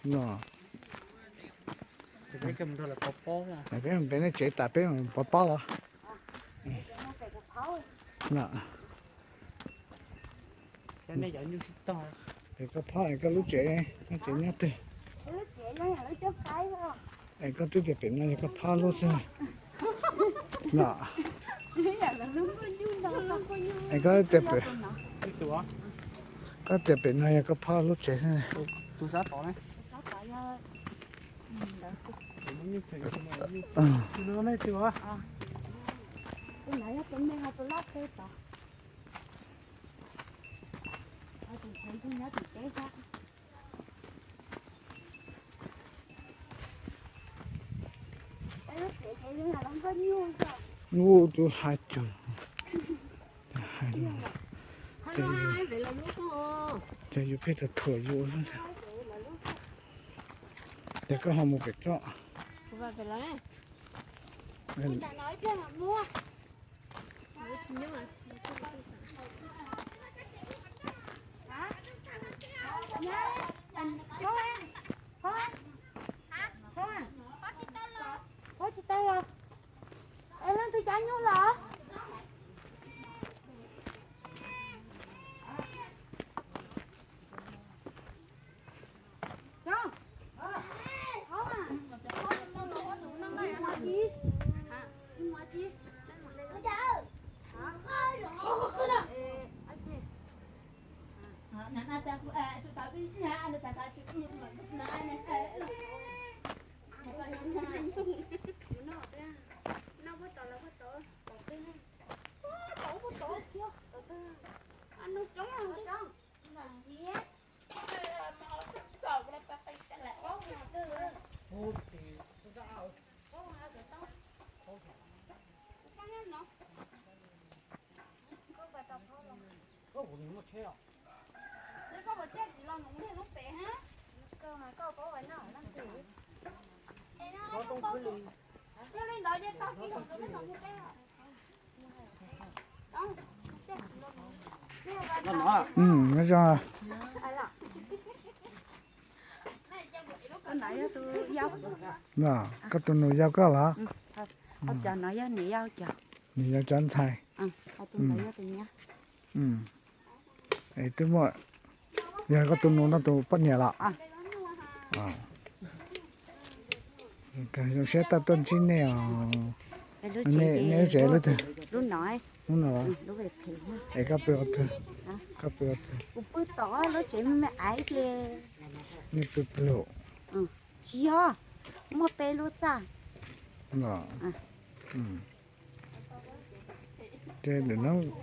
No, peb mus pem nej tsev tas peb mus pov pob los. No, pem koj phab es koj lub tsev, koj tsev nyob twg? Es koj twb tias pem no yog koj phab lub xwb. No, es koj tias pem, koj tias pem no yog koj phab lub tsev xwb. Ub, tus hais cus, hais, ces yus pheej txawm thuam yus. Ces koj ho mus pem koj. Ua tsis tau los? Es leej twg cov nyuj los? Koj tus nus yau koj los? Cov no yog niam yau cov. Niam yau cov ntxhais. Twb muaj, yog koj tus nus no tus poj niam los? Zoo siab tau tuaj ntsib nej os. Nej lub tsev lub twg? Lub no los? Es koj pw qhov twg? Koj pw qhov twg? Kuv pw tod, lub tsev me me aiv ces. Nej pw pluj? Tsis yog, muaj peb lub txaj. Ces lwm hnub